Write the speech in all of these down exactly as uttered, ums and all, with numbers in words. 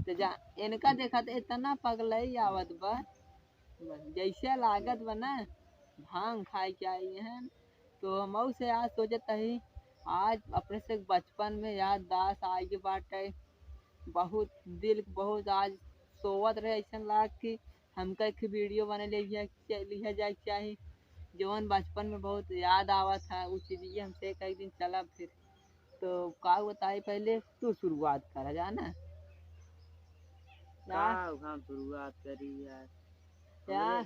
तो जा, इनका देखा तो इतना पगलई आवत बा, जैसे लागत बा ना भांग खाए के आई हैं। तो हम से आज सोचत हई, आज अपने से बचपन में याददाश्त आए के बाटे। बहुत दिल, बहुत आज सोवत रहे, ऐसा लाग कि हमका एक वीडियो बने ले लिया, लिया जाए के चाही। जवन बचपन में बहुत याद आवत है, उ चीज हमसे एक दिन चला फिर। तो का बताई, पहले तू शुरुआत करा जाना। यार, का हम शुरुआत करी यार? यार, हमरे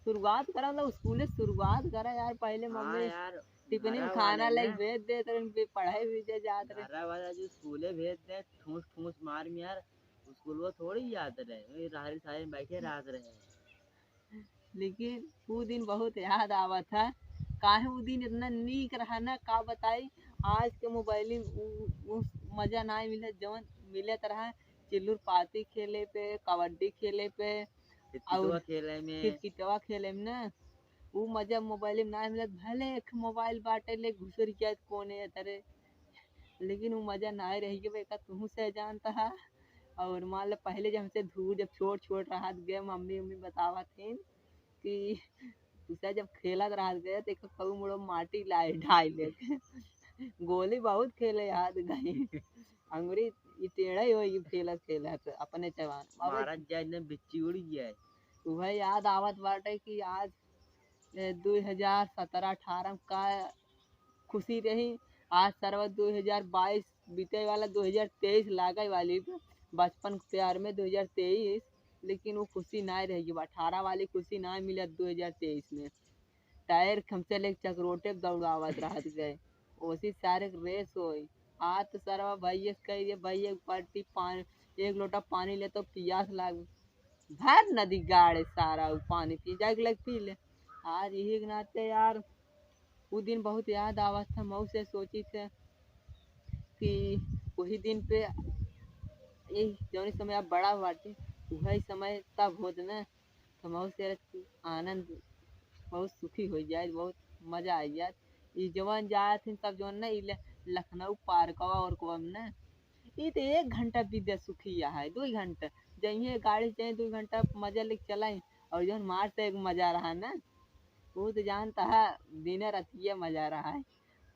शुरुआत करा, मतलब स्कूले शुरुआत करा यार। पहले हाँ मम्मी यार, टिफिन में घरा खाना वाले लेके ना। भेज देत रहे, फिर पढ़ाई भी जे जात रहे। घरा वाला जो स्कूले भेज दे, ठूस ठूस मार में यार, स्कूलवा थोड़ी याद रहे, वही रहरी सहरी में बैठे रहत रहे। लेकिन उ दिन बहुत याद आवत है, काहे उ दिन इतना नीक रहा ना, का बताई। आज के मोबाइल में उ, उ मजा ना मिले, जवन मिलत रहा। चिल्लुर पाती खेले पे, कबड्डी खेले पे, हितवा और खेले में। कितकितवा खेले में ना, उ मजा मोबाइल में ना मिलत। भले एक मोबाइल बाटे ले घुसर जाए कोने तरे, लेकिन उ मजा ना रह गए, का तुहू से जानता है। और मान लो पहले जब हमसे दूर, जब छोट छोट रहत गए, मम्मी उम्मी बतावत थीन कि तुसे जब खेलत रहत गए तो एक कऊ मुड़ो माटी लाए ढाई लेके। गोली बहुत खेले याद गई, अंगुरी ई टेढ़ा ही होई खेलत खेलत अपने जवान। अब मारत जाए न बिच्ची उड़ जाए। उहे याद आवत बाटे कि आज ए, दुई हजार सतरह अठारह का खुशी रही। आज सरवा दुई हजार बाईस बीते वाला, दुई हजार तेईस लागे वाली बा। बचपन के प्यार में दुई हजार तेईस, लेकिन वो खुशी ना रह गई। अठारह वाली खुशी ना मिलत दुई हजार तेईस में। टायर हमसे लेके चकरोटे पे दौड़ावत रहत गए, ओसी सारे के रेस होई। आज तो सरवा भैया से कह दिए, "भैया एक बाल्टी पानी, एक लोटा पानी ले तो पियास लाग।" भर नदी गाड़े सारा उ पानी पी, जाए के लग पी ले। आज यही के नाते यार, उ दिन बहुत याद आवत था। मऊ से सोची थे कि वही दिन पे, यही जौनी समय आप बड़ा बाटे, वही समय तब होत न, तो मऊ से आनंद, बहुत सुखी हो जाए, बहुत मजा आ जाए। ई जवन जात हैं सब जवन न, ई ल-, लखनऊ पार्कवा और को न, ई तो एक घंटा बीत जाए, सुखिया है, दुई घंटा। जइहे गाड़ी से जइहे, दुई घंटा मजा लेके चलाई। और जौन मार से एक मजा रहा ना, वो तो जानता है, दिने रतिये मजा रहा है।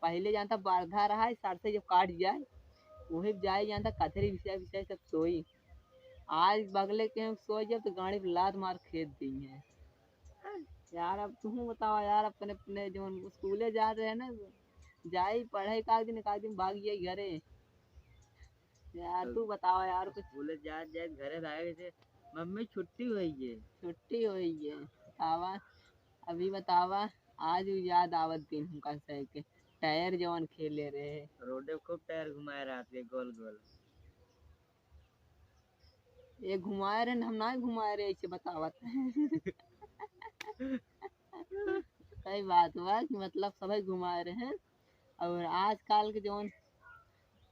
पहले जानता बरधा रहा है, सर से जब काट जाए, वही जाए जानता कथरी बिछाए बिछाए सब सोई। आज बगले के हम सोई जब तो गाड़ी पे लात मार खेद दी है। यार, अब तुम बताओ यार, अपने, अपने जौन स्कूले जात रहे ना, जाई पढ़े, एक आध दिन, एक आध दिन भाग जाई घरे। यार, तू बतावा यार कुछ। बोले, जात जात घरे भागे से, "मम्मी, छुट्टी होई गे।" छुट्टी होई गे। बतावा, अभी बतावा, आज उ याद आवत दिन हमका सह के, टायर जवन खेले रहे। रोडे खूब टायर घुमाए रहत के गोल गोल। ये घुमाए रहे, हम ना घुमाए रहे, ऐसे बतावत। सही बात बा कि मतलब सभे घुमाए रहे। और आजकल के जौन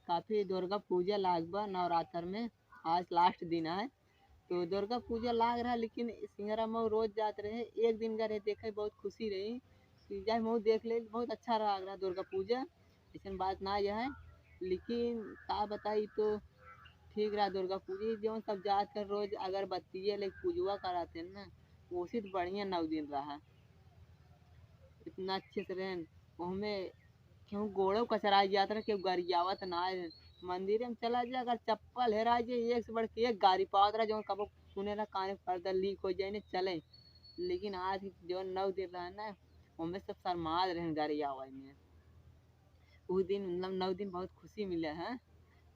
काफी दुर्गा पूजा लाग बा नवरात्र में, आज लास्ट दिन है, तो दुर्गा पूजा लाग रहा, लेकिन सिंगरा मऊ रोज जात रहे, एक दिन का रहे देखे, बहुत खुशी रही कि जाए मऊ देख ले, बहुत अच्छा लाग रहा दुर्गा पूजा, ऐसन बात ना यह है। लेकिन का बताई, तो ठीक रहा दुर्गा पूजा, जौन सब जात कर रोज अगरबत्तिये ले पूजवा कराते हैं ना, वो से तो बढ़िया नौ दिन रहा। इतना अच्छे से रहन, ओहमे केहू गोड़ो कचराई जात रहे, केहू गरियावत ना रहे। मंदिर में चला जा, अगर चप्पल हेराई जाए, एक से बढ़ के एक गारी पावत रहे, जौन कबो सुने ना, काने पर्दा लीक हो जाए, ने चले। लेकिन आज जो नौ दिन रहे ना, ओमे सब शर्मात रहे गारी आवे में। उ दिन, मतलब, नौ दिन बहुत खुशी मिले है।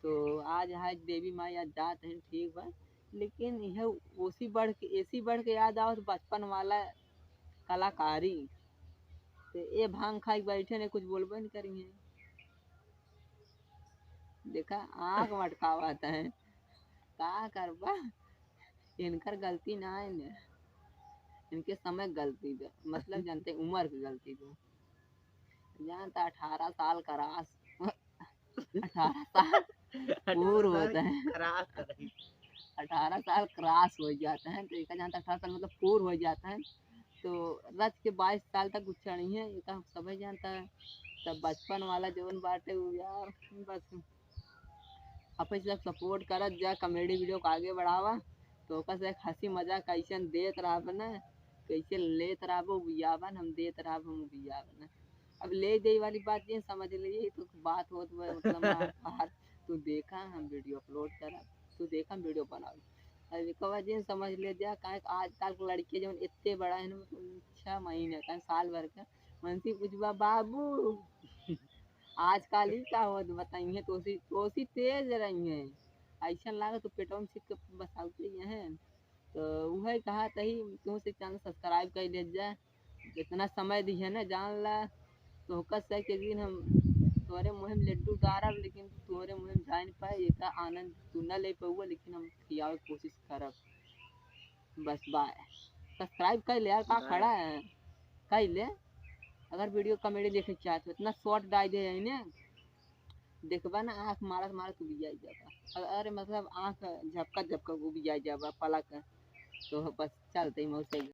तो आज, आज देवी माँ याद जात है, ठीक बा, लेकिन यह ओसी बढ़ के, एसी बढ़ के याद आवत बचपन वाला कलाकारी। तो ये भांग खाई बैठे ने, कुछ बोलबे नहीं करी है। देखा, आँख मटकावत है, का करबा, इनकर गलती ना है ने, इनके समय गलती बा, मतलब, जानते, उम्र की गलती बा। जानता, अठारह साल क्रॉस, अठारह साल पूर होता है। क्रॉस रही। अठारह साल क्रॉस हो जाता है, तो एक जानता, अठारह साल मतलब पूर हो जाता है, तो रच के बाईस साल तक उ चढ़ी है, ये तो हम सभी जानता है। तब बचपन वाला जौन बाटे उ यार, बस आप ऐसे सपोर्ट करत जा, कॉमेडी वीडियो को आगे बढ़ावा। तो ओकर से एक हंसी मजाक कैसन देत रहब ना, कैसे लेत रहब, उबियावन हम देत रहब, हम उबियावन। अब ले दे वाली बात ये समझ लीजिए, तो बात होत हुआ मतलब मार, मार, तू देखा हम वीडियो अपलोड करब, तू देखा हम वीडियो बनाओ। अब एक बार जिन समझ ले जा, काहे कि आजकल के लड़के जौन इतने बड़ा है ना, मतलब छह महीने का, साल भर का, उनसे पूछबा बाबू, आजकल ही का होत बताइए, तोसी, तोसी तेज रही है, ऐसा लागे तो पेटवा में सीख के बसावते ही हैं। तो वही कहा तही तुमसे चैनल सब्सक्राइब कर ले जा, इतना समय दी है ना, जान ला। तो कस है कि दिन हम तोरे मुँह में लड्डू डारब, लेकिन तोरे मुँह में जाए नहीं पाए, एका आनंद तू न ले पउआ, लेकिन हम खियावे के कोशिश करब। बस बाय। सब्सक्राइब कर ले यार, का बाय। खड़ा है, कर ले। अगर वीडियो कॉमेडी देखे के चाहत हो, इतना शॉर्ट डाल दे है इन्हें, देखबा ना, आँख मारत मारत उबियाई जाबा। अ-, अरे मतलब आँख झपकत झपकत उबियाई जाबा पलक। तो बस चलते ही मौसे